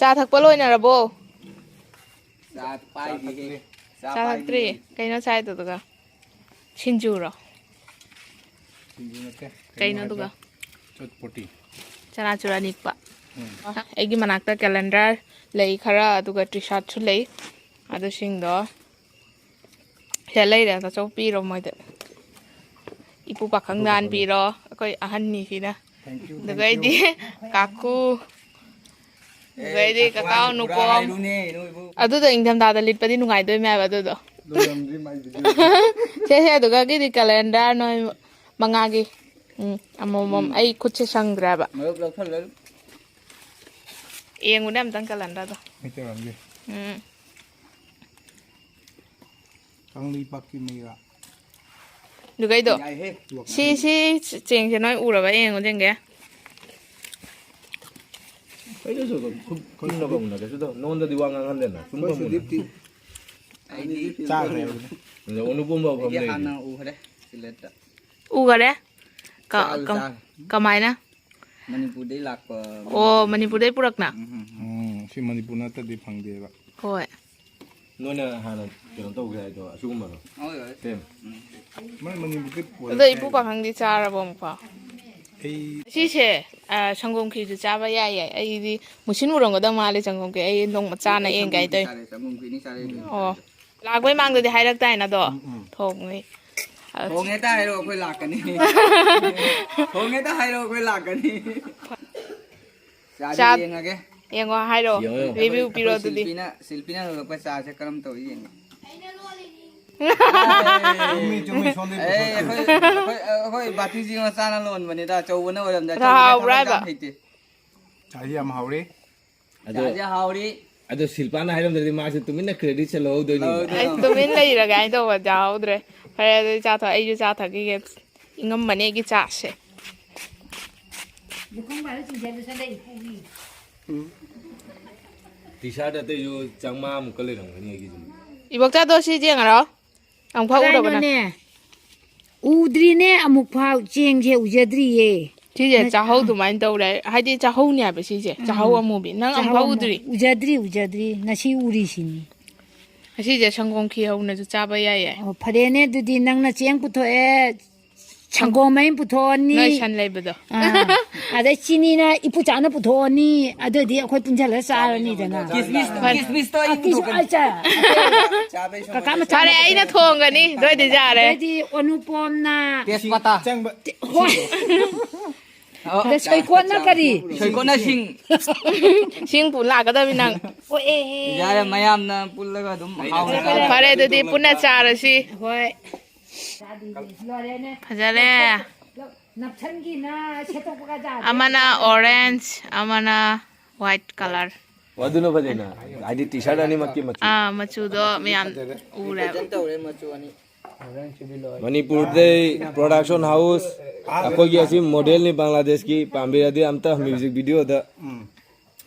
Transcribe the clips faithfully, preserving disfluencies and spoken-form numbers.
ꯆꯥ ꯊꯛꯄ ꯂꯣꯏꯅꯔꯕꯣ? ꯆꯥ ꯄꯥꯏꯗꯦꯍꯦ꯫ ꯆꯥ ꯆꯥ ꯊꯛꯇ꯭ꯔꯤ? ꯄꯥꯏꯗꯦ꯫ ꯀꯩꯅꯣ ꯆꯥꯏꯗꯨꯗꯨꯒ? ꯁꯤꯡꯖꯨꯔꯣ? ꯁꯤꯡꯖꯨ ꯅꯠꯇꯦ꯫ ꯀꯩꯅꯣ ꯀꯩꯅꯣꯗꯨꯒ? ꯍꯥꯏꯕ꯭ꯔꯥ? ꯆꯠꯄꯣꯇꯤ꯫ ꯆꯅꯥ ꯆꯨꯔꯥ ꯅꯤꯛꯄ꯫ ꯎꯝ꯫ ꯑꯩꯒꯤ ꯃꯅꯥꯛꯇ calendar ꯂꯩ ꯈꯔ, ꯑꯗꯨꯒ T-shirtꯁꯨ ꯂꯩ꯫ ꯑꯗꯨꯁꯤꯡꯗꯣ ꯁꯤꯗ ꯂꯩꯔꯦ, ꯇꯥꯆꯧ ꯄꯤꯔꯣ ꯃꯣꯏꯗ꯫ ꯏꯄꯨ ꯄꯥꯈꯪꯗ ꯍꯥꯟ ꯄꯤꯔꯣ, ꯑꯩꯈꯣꯏ ꯑꯍꯟꯅꯤꯁꯤꯅ꯫ Thank you, thank you꯫ ꯑꯗꯨꯒ ꯑꯩꯗꯤ ꯀꯥꯀꯨ꯫ ꯑꯗꯨꯒ ꯑꯩꯗꯤ ꯑꯦ, ꯀꯀꯥ ꯀꯀꯥ ꯑꯅꯨꯄꯝ꯫ ꯍꯥꯏꯔꯨꯅꯦ, ꯅꯣꯏꯕꯨ꯫ ꯑꯗꯨꯗꯣ ꯏꯪꯊꯝꯊꯥꯗ ꯂꯤꯠꯄꯗꯤ ꯅꯨꯡꯉꯥꯏꯗꯣꯏ ꯃꯌꯥꯝ ꯑꯗꯨꯗꯣ꯫ ꯂꯣꯏꯔꯝꯗ꯭ꯔꯤ ꯃꯥꯏ video꯫ ꯁꯦ, ꯁꯦ, ꯑꯗꯨꯒ ꯒꯤꯗꯤ calendar ꯅꯣꯏ ꯃꯉꯥꯒꯤ꯫ ꯎꯝ, ꯑꯃꯃꯝ꯫ ꯎꯝ꯫ ꯑꯩ ꯈꯨꯠꯁꯦ ꯁꯪꯗ꯭ꯔꯦꯕ꯫ ꯃꯔꯨꯞ ꯂꯧꯁꯜꯂꯣ꯫ ꯌꯦꯡꯉꯨꯅꯦ ꯑꯝꯇꯪ calendarꯗꯣ꯫ ꯃꯩꯇꯩꯔꯣꯟꯒꯤ꯫ ꯎꯝ꯫ ꯀꯪꯂꯩꯄꯥꯛꯀꯤ ꯃꯩꯔꯥ꯫ ꯑꯗꯨꯒꯩꯗꯣ꯫ ꯌꯥꯏꯍꯦ꯫ ꯁꯤ, ꯁꯤ ꯆꯦꯡꯁꯦ ꯅꯣꯏ ꯎꯔꯕ? ꯌꯦꯡꯉꯨ ꯌꯦꯡꯒꯦ꯫ ꯑꯩꯅꯁꯨ ꯑꯗꯨꯝ ꯁꯨꯝ ꯆꯨꯝꯅ ꯀꯧꯅ ꯀꯩꯁꯨ ꯇꯧ-, ꯅꯉꯣꯟꯗꯗꯤ ꯋꯥ ꯉꯥꯡꯍꯟꯗꯦꯅ꯫ ꯁꯨꯝ ꯑꯩꯈꯣꯏ ꯀꯧꯅ꯫ ꯁꯨꯗꯤꯞꯇꯤ ꯑꯩꯗꯤ ꯆꯥꯈ꯭ꯔꯦ ꯍꯥꯏꯕꯅꯦ꯫ ꯑꯗ ꯑꯣꯅꯨꯄꯨꯝꯕ ꯑꯩꯗꯤ ꯐꯝ ꯂꯩꯔꯤ꯫ ꯍꯥꯟꯅ ꯎꯈ꯭ꯔꯦ ꯁꯤꯂꯦꯠꯇ꯫ ꯎꯈꯔꯦ? ꯀ-, ꯆꯥꯁꯨ ꯀꯝ-, ꯆꯥꯔꯦ꯫ ꯀꯃꯥꯏꯅ? ꯃꯅꯤꯄꯨꯔꯗꯩ ꯂꯥꯛꯄ꯫ ꯑꯣ, ꯃꯅꯤꯄꯨꯔꯗꯩ ꯄꯨꯔꯛꯅ? ꯎꯝ, ꯎꯝ, ꯎꯝ꯫ ꯎꯝ, ꯁꯤ ꯃꯅꯤꯄꯨꯔ ꯅꯠꯇꯗꯤ ꯐꯪꯗꯦꯕ꯫ ꯍꯣꯏ꯫ ꯅꯣꯏꯅ ꯍꯥꯟꯅ ꯀꯩꯅꯣ ꯇꯧꯈ꯭ꯔꯦ ꯍꯥꯏꯗꯣ, ꯑꯁꯤꯒꯨꯝꯕꯗꯣ? ꯍꯣꯏ, ꯍꯣꯏ꯫ ꯁꯦꯝ꯫ ꯎꯝ꯫ ꯃꯣꯏ ꯃꯅꯤꯄꯨꯔꯗꯩ ꯑꯗꯣ ꯄꯨꯔꯛꯑꯦ ꯏꯄꯨ ꯍꯥꯏꯗꯣ꯫ ꯄꯥꯈꯪꯗꯤ ꯆꯥꯔꯕꯣ ꯑꯃꯨꯛꯐꯥꯎ? ꯑꯩ ꯁꯤꯁꯦ, ꯑ, ꯁꯪꯒꯣꯝ ꯈꯤꯔꯁꯨ ꯆꯥꯕ ꯌꯥꯏ, ꯌꯥꯏ꯫ ꯑꯩꯗꯤ ꯃꯨꯁꯤꯟ ꯃꯨꯔꯝꯒꯗꯕ ꯃꯥꯜꯂꯦ ꯁꯪꯒꯣꯝ ꯈꯤꯔ꯫ ꯑꯩ ꯅꯣꯡꯃ ꯆꯥꯅ ꯑꯩ ꯌꯦꯡꯒꯦ ꯁꯪꯒꯣꯝ ꯈꯤꯔ ꯍꯥꯏꯗꯣꯏꯅꯦ꯫ ꯆꯥꯔꯦ, ꯁꯪꯒꯣꯝ ꯈꯤꯔꯅꯤ ꯆꯥꯔꯦ ꯑꯗꯨꯝ꯫ ꯑꯣ꯫ ꯂꯥꯛꯄꯩ ꯃꯥꯡꯗꯗꯤ ꯍꯥꯏꯔꯛꯇꯥꯏꯅ ꯑꯗꯣ? ꯎꯝ, ꯎꯝ꯫ ꯊꯣꯡꯉꯤ꯫ ꯊꯣꯡꯉꯦ ꯍꯦꯛꯇ ꯍꯥꯏꯔꯛꯑꯣ, ꯑꯩꯈꯣꯏ ꯂꯥꯛꯀꯅꯤ꯫ ꯊꯣꯡꯉꯦ ꯍꯦꯛꯇ ꯍꯥꯏꯔꯛꯑꯣ, ꯑꯩꯈꯣꯏ ꯂꯥꯛꯀꯅꯤ꯫ ꯆꯥꯁꯦ ꯆꯥ-, ꯌꯦꯡꯉꯒꯦ꯫ ꯌꯦꯡꯉꯣ, ꯍꯥꯏꯔꯛꯑꯣ꯫ ꯌꯦꯡꯉꯣ, ꯌꯦꯡꯉꯣ꯫ Review ꯄꯤꯔꯣ ꯑꯩꯈꯣꯏ ꯑꯗꯨꯗꯤ꯫ ꯁꯤꯜꯄꯤꯅ, ꯁꯤꯜꯄꯤꯅ ꯍꯧꯔꯛꯄ ꯆꯥꯁꯦ ꯀꯔꯝ ꯇꯧꯏ ꯌꯦꯡꯉꯦ꯫ ꯆꯨꯝꯃꯤ, ꯆꯨꯝꯃꯤ, ꯁꯣꯝꯗꯩ ꯑꯦ, ꯄꯨꯊꯣꯛ ꯑꯩꯈꯣꯏ, ꯑꯩꯈꯣꯏ, ꯑꯩꯈꯣꯏ ꯕꯥꯇꯤꯁꯤ ꯃꯆꯥꯅ ꯂꯣꯟꯕꯅꯤꯗ, ꯑꯆꯧꯕꯅ ꯑꯣꯏꯔꯝꯗ꯭ꯔꯦ꯫ ꯆꯥ ꯑꯆꯧꯕꯁꯦ ꯍꯥꯎꯕ꯭ꯔꯥ ꯊꯕꯛ ꯍꯥꯏꯕ? ꯌꯥꯝ ꯍꯩꯇꯦ꯫ ꯆꯥꯁꯤ ꯌꯥꯝ ꯍꯥꯎꯔꯤ꯫ ꯑꯗꯣ, ꯆꯥꯁꯦ ꯍꯥꯎꯔꯤ꯫ ꯑꯗꯣ ꯁꯤꯜꯄꯥꯅ ꯍꯥꯏꯔꯝꯗ꯭ꯔꯗꯤ ꯃꯥꯁꯦ ꯇꯨꯃꯤꯟꯅ creditꯁꯦ ꯂꯧꯍꯧꯗꯣꯏꯅꯤꯅꯦ꯫ ꯂꯧꯍꯧꯗꯣꯏꯅꯤ꯫ ꯑꯩ ꯇꯨꯃꯤꯟ ꯂꯩꯔꯒꯦ ꯍꯥꯏꯅ ꯇꯧꯕ ꯆꯥꯍꯧꯗ꯭ꯔꯦ꯫ ꯐꯔꯦ, ꯑꯗꯨꯗꯤ ꯆꯥꯊꯣꯛ-, ꯑꯩꯁꯨ ꯆꯥ ꯊꯛꯈꯤꯒꯦ꯫ ꯏꯪꯉꯝꯕꯅꯦ ꯑꯩꯒꯤ ꯆꯥꯁꯦ꯫ ꯄꯨꯈꯝ ꯄꯥꯏꯔ ꯆꯤꯡꯖꯜꯂꯨ ꯆꯠꯂꯦ ꯏꯄꯨꯒꯤ꯫ T-shirt ꯑꯇꯩꯁꯨ ꯆꯥꯝꯃꯉꯥꯃꯨꯛꯀ ꯂꯩꯔꯝꯒꯅꯤ ꯑꯩꯒꯤꯁꯨ꯫ ꯏꯕꯣꯛꯆꯥꯗꯣ ꯁꯤ ꯌꯦꯡꯉꯔꯣ? ꯑꯃꯨꯛꯐꯥꯎ ꯎꯗꯕ ꯅꯪ? ꯀꯗꯥꯏꯅꯣꯅꯦ? ꯎꯗ꯭ꯔꯤꯅꯦ ꯑꯃꯨꯛꯐꯥꯎ, ꯆꯦꯡꯁꯦ ꯎꯖꯗ꯭ꯔꯤꯌꯦ꯫ ꯁꯤꯁꯦ ꯆꯥꯍꯧ ꯑꯗꯨꯃꯥꯏꯅ ꯇꯧꯔꯦ, ꯍꯥꯏꯗꯤ ꯆꯥꯍꯧꯅꯦ ꯍꯥꯏꯕ ꯁꯤꯁꯦ, ꯆꯥꯍꯧ ꯑꯃꯨꯕꯤ꯫ ꯅꯪ ꯆꯥꯍꯧ ꯑꯃꯨꯛꯐꯥꯎ ꯑꯃꯨ-, ꯎꯗ꯭ꯔꯤ? ꯎꯖꯗ꯭ꯔꯤ, ꯎꯖꯗ꯭ꯔꯤ꯫ ꯉꯁꯤ ꯎꯔꯤꯁꯤꯅꯤ꯫ ꯑꯁꯤꯁꯦ ꯁꯪꯒꯣꯝ ꯈꯤꯍꯧꯅꯁꯨ ꯆꯥꯕ ꯌꯥꯏꯌꯦ꯫ ꯑꯣ, ꯐꯔꯦꯅꯦ, ꯑꯗꯨꯗꯤ ꯅꯪꯅ ꯆꯦꯡ ꯄꯨꯊꯣꯛꯑꯦ, ꯁꯪꯒꯣꯝ ꯑꯩꯅ ꯄꯨꯊꯣꯛꯑꯅꯤ꯫ ꯅꯣꯏ ꯁꯟ ꯂꯩꯕꯗꯣ꯫ ꯑꯥ, ꯑꯗꯩ ꯆꯤꯅꯤꯅ ꯏꯄꯨꯆꯥꯅ ꯄꯨꯊꯣꯛꯑꯅꯤ, ꯑꯗꯨꯗꯤ ꯑꯩꯈꯣꯏ ꯄꯨꯟꯁꯤꯜꯂꯒ ꯆꯥꯔꯅꯤꯗꯅ꯫ ꯀꯤꯁꯃꯤꯁ, ꯐꯔꯦ꯫ ꯀꯤꯁꯃꯤꯁꯇꯣ ꯑꯩ ꯑꯀꯤꯁꯨ ꯄꯨꯊꯣꯛꯀꯅꯤ꯫ ꯑꯆꯥ꯫ ꯀꯀꯥ ꯃꯆꯥ ꯐꯔꯦ, ꯑꯩꯅ ꯊꯣꯡꯒꯅꯤ, ꯅꯣꯏꯗꯤ ꯌꯥꯔꯦ꯫ ꯑꯗꯩꯗꯤ ꯑꯣꯅꯨꯄꯣꯝꯅ꯫ ꯇꯦꯖꯄꯇꯥ꯫ ꯍꯣꯏ꯫ ꯑꯣ꯫ ꯑꯗ ꯁꯣꯏꯀꯣꯠꯅ ꯀꯔꯤ? ꯁꯣꯏꯀꯣꯠꯅ ꯁꯤꯡ꯫ ꯁꯤꯡ ꯄꯨ ꯂꯥꯛꯀꯗꯕꯅꯤ ꯅꯪ꯫ ꯑꯣ, ꯑꯦ, ꯑꯦ꯫ ꯌꯥꯔꯦ, ꯃꯌꯥꯝꯅ ꯄꯨꯜꯂꯒ ꯑꯗꯨꯝ ꯍꯥꯎꯅ ꯆꯥꯔꯁꯤ꯫ ꯐꯔꯦ, ꯑꯗꯨꯗꯤ ꯄꯨꯟꯅ ꯆꯥꯔꯁꯤ꯫ ꯍꯣꯏ꯫ ꯂꯣꯏꯔꯦꯅꯦ꯫ ꯐꯖꯔꯦ꯫ ꯅꯞꯁꯟꯒꯤꯅ ꯁꯦꯠꯇꯣꯛꯄꯒ ꯌꯥꯗꯦ꯫ ꯑꯃꯅ orange, ꯑꯃꯅ white colour꯫ ꯑꯣ, ꯑꯗꯨꯅ ꯐꯖꯩꯅ꯫ ꯍꯥꯏꯗꯤ T-shirt ꯑꯅꯤꯃꯛꯀꯤ ꯃꯆꯨ꯫ ꯑꯥ, ꯃꯆꯨꯗꯣ ꯃꯌꯥꯝ ꯎꯔꯦꯕ꯫ ꯐꯖꯅ ꯇꯧꯔꯦ ꯃꯆꯨ ꯑꯅꯤ꯫ ꯃꯅꯤꯄꯨꯔꯗꯩ production house, ꯑꯩꯈꯣꯏꯒꯤ ꯑꯁꯤ model ꯅꯤ ꯕꯪꯒ꯭ꯂꯥꯗꯦꯁꯀꯤ, ꯄꯥꯝꯕꯤꯔꯗꯤ ꯑꯝꯇ music video ꯗ ꯎꯝ꯫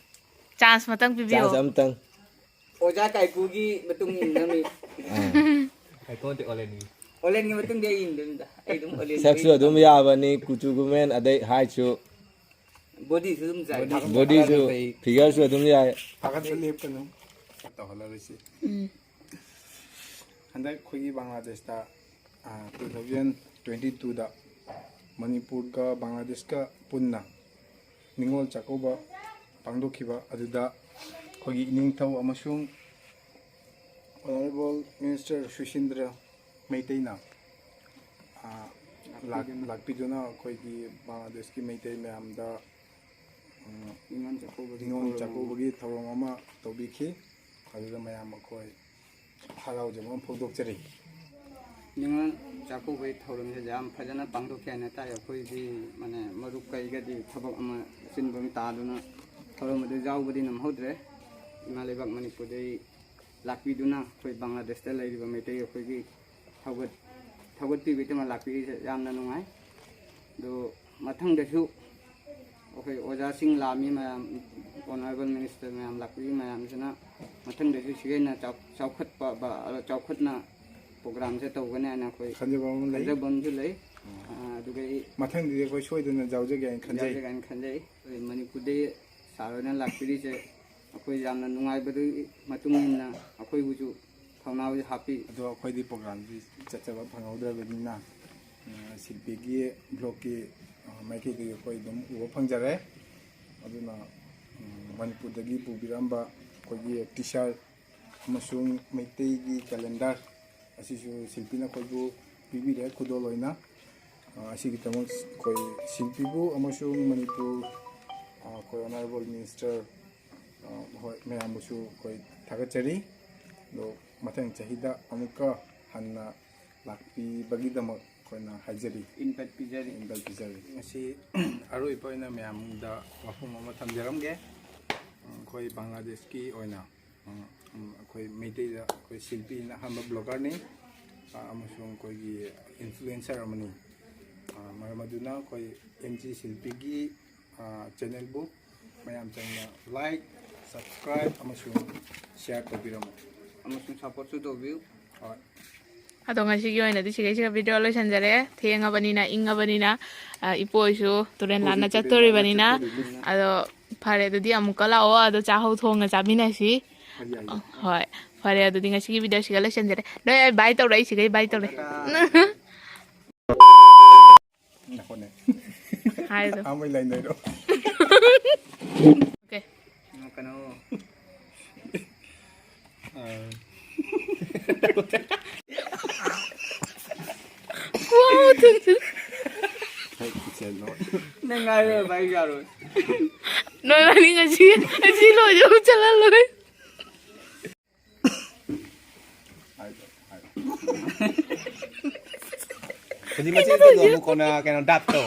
Chance ꯃꯇꯪ ꯄꯤꯕꯤꯌꯣ꯫ Chance ꯑꯝꯇꯪ꯫ ꯑꯣꯖꯥ ꯀꯥꯏꯀꯨꯒꯤ ꯃꯇꯨꯡ ꯏꯟꯅ ꯃꯤ꯫ ꯑꯥ꯫ ꯀꯥꯏꯀꯨ ꯅꯠꯇꯦ, ꯑꯣꯂꯦꯟꯒꯤ꯫ ꯑꯣꯂꯦꯟꯒꯤ ꯃꯇꯨꯡꯗꯤ ꯑꯩ ꯏꯟꯗꯣꯏꯅꯤꯗ꯫ ꯑꯩ ꯑꯗꯨꯝ ꯑꯣꯂꯦꯟꯒꯤ ꯁꯛꯁꯨ ꯑꯩ ꯑꯗꯨꯝ ꯌꯥꯕꯅꯤ, ꯀꯨꯆꯨ ꯀꯨꯃꯦꯟ, ꯑꯗꯩ height ꯁꯨ꯫ Body ꯁꯨ ꯑꯗꯨꯝ ꯆꯥꯏ꯫ Body ꯁꯨ, figure ꯁꯨ ꯑꯗꯨꯝ ꯌꯥꯏ꯫ ꯐꯒꯠꯄ ꯂꯦꯞꯀꯅꯨ꯫ ꯇꯧꯍꯜꯂꯔꯣꯏꯁꯤ꯫ ꯎꯝ꯫ ꯍꯟꯗꯛ ꯑꯩꯈꯣꯏꯒꯤ ꯕꯪꯒ꯭ꯂꯥꯗꯦꯁꯇ, ꯑꯥ, two thousand twenty two ꯗ ꯃꯅꯤꯄꯨꯔꯒ ꯕꯪꯒ꯭ꯂꯥꯗꯦꯁꯀ ꯄꯨꯟꯅ ꯅꯤꯉꯣꯜ ꯆꯥꯛꯀꯧꯕ ꯄꯥꯡꯊꯣꯛꯈꯤꯕ ꯑꯗꯨꯗ ꯑꯩꯈꯣꯏꯒꯤ ꯏꯅꯤꯡꯊꯧ ꯑꯃꯁꯨꯡ Honourable Minister ꯁꯨꯁꯤꯟꯗ꯭ꯔ ꯃꯩꯇꯩꯅ, ꯑꯥ, ꯂꯥꯛ-, ꯂꯥꯛꯄꯤꯗꯨꯅ ꯑꯩꯈꯣꯏꯒꯤ ꯕꯪꯒ꯭ꯂꯥꯗꯦꯁꯀꯤ ꯃꯩꯇꯩ ꯃꯌꯥꯝꯗ, ꯎꯝ, ꯅꯤꯉꯣꯜ ꯆꯥꯛꯀꯧꯕꯒꯤ ꯅꯤꯉꯣꯜ ꯊꯧꯔꯝ ꯆꯥꯛꯀꯧꯕꯒꯤ ꯊꯧꯔꯝ ꯑꯃ ꯇꯧꯕꯤꯈꯤ꯫ ꯑꯗꯨꯗ ꯃꯌꯥꯝ ꯑꯩꯈꯣꯏ ꯍꯔꯥꯎꯖꯕ ꯑꯃ ꯐꯣꯡꯗꯣꯛꯆꯔꯤ꯫ ꯅꯤꯉꯣꯜ ꯆꯥꯛꯀꯧꯕꯒꯤ ꯊꯧꯔꯝꯁꯦ ꯌꯥꯝ ꯐꯖꯅ ꯄꯥꯡꯊꯣꯛꯈꯤ ꯍꯥꯏꯅ ꯇꯥꯏ꯫ ꯑꯩꯈꯣꯏꯗꯤ, ꯃꯥꯅꯦ, ꯃꯔꯨꯞ ꯀꯩꯒꯗꯤ ꯊꯕꯛ ꯑꯃ ꯑꯆꯤꯟꯕ ꯑꯃ ꯇꯥꯗꯨꯅ ꯊꯧꯔꯝ ꯑꯗꯨ ꯌꯥꯎꯕꯗꯤ ꯅꯪꯍꯧꯗ꯭ꯔꯦ꯫ ꯏꯃꯥ ꯂꯩꯕꯥꯛ ꯃꯅꯤꯄꯨꯔꯗꯒꯤ ꯂꯥꯛꯄꯤꯗꯨꯅ ꯑꯩꯈꯣꯏ ꯕꯪꯒ꯭ꯂꯥꯗꯦꯁꯇ ꯂꯩꯔꯤꯕ ꯃꯩꯇꯩ ꯑꯩꯈꯣꯏꯒꯤ ꯊꯧꯒꯠ-, ꯊꯧꯒꯠꯄꯤꯕꯒꯤꯗꯃꯛ ꯂꯥꯛꯄꯤꯔꯤꯁꯦ ꯌꯥꯝꯅ ꯅꯨꯡꯉꯥꯏ꯫ ꯑꯗꯣ ꯃꯊꯪꯗꯁꯨ ꯑꯩꯈꯣꯏ ꯑꯣꯖꯥꯁꯤꯡ ꯂꯥꯛꯑꯝꯃꯤ ꯃꯌꯥꯝ, Honourable Minister ꯃꯌꯥꯝ ꯂꯥꯛꯄꯤꯔꯤ ꯃꯌꯥꯝꯁꯤꯅ ꯃꯊꯪꯗꯁꯨ ꯁꯤꯒꯤ ꯍꯦꯟꯅ ꯆꯥꯎ-, ꯆꯥꯎꯈꯠꯄ ꯕ-, ꯆꯥꯎꯈꯠꯅ program ꯁꯦ ꯇꯧꯒꯅꯤ ꯍꯥꯏꯅ ꯑꯩꯈꯣꯏ ꯊꯥꯖꯕ ꯑꯃ ꯂꯩ꯫ ꯊꯥꯖꯕ ꯑꯃꯁꯨ ꯂꯩ꯫ ꯑꯗꯨꯒ ꯑꯩ ꯃꯊꯪꯗꯗꯤ ꯑꯩꯈꯣꯏ ꯁꯣꯏꯗꯅ ꯌꯥꯎꯖꯒꯦ ꯍꯥꯏꯅ ꯈꯟꯖꯩ꯫ ꯌꯥꯎꯖꯒꯦ ꯍꯥꯏꯅ ꯈꯟꯖꯩ꯫ ꯑꯩꯈꯣꯏ ꯃꯅꯤꯄꯨꯔꯗꯒꯤ ꯁꯥꯔ ꯍꯣꯏꯅ ꯂꯥꯛꯄꯤꯔꯤꯁꯦ ꯑꯩꯈꯣꯏ ꯌꯥꯝꯅ ꯅꯨꯡꯉꯥꯏꯕꯗꯨꯒꯤ ꯃꯇꯨꯡ ꯏꯟꯅ ꯑꯩꯈꯣꯏꯕꯨꯁꯨ ꯊꯧꯅꯥꯁꯦ ꯍꯥꯞꯄꯤ꯫ ꯑꯗꯣ ꯑꯩꯈꯣꯏꯗꯤ ꯄ꯭ꯔꯣꯒ꯭ꯔꯥꯝꯁꯤ ꯆꯠꯆꯕ ꯐꯪꯍꯧꯗ꯭ꯔꯕꯅꯤꯅ, ꯑ, ꯁꯤꯜꯄꯤꯒꯤ ꯕ꯭ꯂꯣꯛꯀꯤ, ꯑ, ꯃꯥꯏꯀꯩꯗꯒꯤ ꯑꯩꯈꯣꯏ ꯑꯗꯨꯝ ꯎꯕ ꯐꯪꯖꯔꯦ꯫ ꯑꯗꯨꯅ, ꯎꯝ, ꯃꯅꯤꯄꯨꯔꯗꯒꯤ ꯄꯨꯕꯤꯔꯛꯑꯝꯕ ꯑꯩꯈꯣꯏꯒꯤ ꯇꯤ ꯁꯥꯔꯠ ꯑꯃꯁꯨꯡ ꯃꯩꯇꯩꯒꯤ ꯀꯦꯂꯦꯟꯗꯔ ꯑꯁꯤꯁꯨ ꯁꯤꯜꯄꯤꯅ ꯑꯩꯈꯣꯏꯕꯨ ꯄꯤꯕꯤꯔꯦ ꯈꯨꯗꯣꯜ ꯑꯣꯏꯅ꯫ ꯑ, ꯑꯁꯤꯒꯤꯗꯃꯛ ꯑꯩꯈꯣꯏ ꯁꯤꯜꯄꯤꯕꯨ ꯑꯃꯁꯨꯡ ꯃꯅꯤꯄꯨꯔ, ꯑ, ꯑꯩꯈꯣꯏ ꯑꯣꯅꯔꯦꯕꯜ ꯃꯤꯅꯤꯁꯇꯔ, ꯑ, ꯍꯣꯏ, ꯃꯌꯥꯝꯕꯨꯁꯨ ꯑꯩꯈꯣꯏ ꯊꯥꯒꯠꯆꯔꯤ꯫ ꯑꯗꯣ ꯃꯊꯪ ꯆꯍꯤꯗ ꯑꯃꯨꯛꯀ ꯍꯟꯅ ꯂꯥꯛꯄꯤꯕꯒꯤꯗꯃꯛ ꯑꯩꯈꯣꯏꯅ ꯍꯥꯏꯖꯔꯤ꯫ ꯏꯟꯚꯥꯏꯠ ꯄꯤꯖꯔꯤ꯫ ꯏꯟꯚꯥꯏꯠ ꯄꯤꯖꯔꯤ꯫ ꯉꯁꯤ ꯑꯔꯣꯏꯕ ꯑꯣꯏꯅ ꯃꯌꯥꯝꯗ ꯋꯥꯐꯝ ꯑꯃ ꯊꯝꯖꯔꯝꯒꯦ꯫ ꯑꯩꯈꯣꯏ ꯕꯪꯒ꯭ꯂꯥꯗꯦꯁꯀꯤ ꯑꯣꯏꯅ, ꯑꯩꯈꯣꯏ ꯃꯩꯇꯩꯗ ꯑꯩꯈꯣꯏ ꯁꯤꯜꯄꯤꯅ ꯑꯍꯥꯟꯕ ꯕ꯭ꯂꯣꯒꯔꯅꯤ, ꯑꯃꯁꯨꯡ ꯑꯩꯈꯣꯏꯒꯤ ꯏꯟꯐ꯭ꯂꯨꯑꯦꯟꯁꯔ ꯑꯃꯅꯤ꯫ ꯃꯔꯝ ꯑꯗꯨꯅ ꯑꯩꯈꯣꯏ ꯑꯦꯝ ꯖꯤ ꯁꯤꯜꯄꯤꯒꯤ ꯆꯦꯅꯦꯜꯕꯨ ꯃꯌꯥꯝ ꯆꯪꯅ ꯂꯥꯏꯛ, ꯁꯕꯁꯀ꯭ꯔꯥꯏꯕ ꯑꯃꯁꯨꯡ ꯁꯤꯌꯥꯔ ꯇꯧꯕꯤꯔꯝꯃꯨ꯫ ꯑꯃꯁꯨꯡ ꯁꯞꯄꯣꯔꯠꯁꯨ ꯇꯧꯕꯤꯌꯨ꯫ ꯍꯣꯏ꯫ ꯑꯗꯣ ꯉꯁꯤꯒꯤ ꯑꯣꯏꯅꯗꯤ ꯁꯤꯈꯩꯁꯤꯒ ꯚꯤꯗꯤꯑꯣ ꯂꯣꯏꯁꯤꯟꯖꯔꯦ꯫ ꯊꯦꯡꯉꯕꯅꯤꯅ, ꯏꯪꯉꯕꯅꯤꯅ, ꯑ, ꯏꯄꯨ ꯍꯣꯏꯁꯨ ꯇꯨꯔꯦꯟ ꯂꯥꯟꯅ ꯆꯠꯇꯣꯔꯤꯕꯅꯤꯅ꯫ ꯑꯗꯣ ꯐꯔꯦ, ꯑꯗꯨꯗꯤ ꯑꯃꯨꯛꯀ ꯂꯥꯛꯑꯣ, ꯑꯗꯣ ꯆꯥꯍꯧ ꯊꯣꯡꯅ ꯆꯥꯃꯤꯟꯅꯁꯤ꯫ ꯍꯣꯏ, ꯌꯥꯏ, ꯌꯥꯏ꯫ ꯍꯣꯏ, ꯐꯔꯦ, ꯑꯗꯨꯗꯤ ꯉꯁꯤꯒꯤ ꯚꯤꯗꯤꯑꯣ ꯁꯤꯒ ꯂꯣꯏꯁꯤꯟꯖꯔꯦ꯫ ꯅꯣꯏ ꯑꯩ ꯕꯥꯏ ꯇꯧꯔꯛꯏ, ꯁꯤꯒꯩ ꯕꯥꯏ ꯇꯧꯔꯛꯏ꯫ ꯅꯈꯣꯟꯅꯦ꯫ ꯍꯥꯏꯗꯣ꯫ ꯑꯃ ꯂꯩꯅꯔꯣ꯫ ꯑꯣꯀꯦ꯫ ꯀꯩꯅꯣ꯫ ꯑꯥ꯫ ꯋꯥꯎ, ꯊꯨ, ꯊꯨ꯫ ꯍꯩ, ꯏꯆꯦ, ꯅꯣꯏ꯫ ꯅꯪ ꯉꯥꯏꯔꯣꯏꯕ, ꯑꯩ ꯌꯥꯔꯣꯏ꯫ ꯅꯣꯏ ꯋꯥꯔꯤ ꯉꯁꯤ, ꯉꯁꯤ ꯂꯣꯏꯖꯧ ꯆꯠꯍꯜꯂꯣꯏ꯫ ꯍꯥꯏꯗꯣ, ꯍꯥꯏꯗꯣ꯫ ꯀꯔꯤ ꯃꯆꯦ ꯇꯧꯗꯣ ꯑꯃꯨꯛ ꯀꯣꯟꯅ ꯀꯩꯅꯣ ꯗꯥꯛꯇꯣ?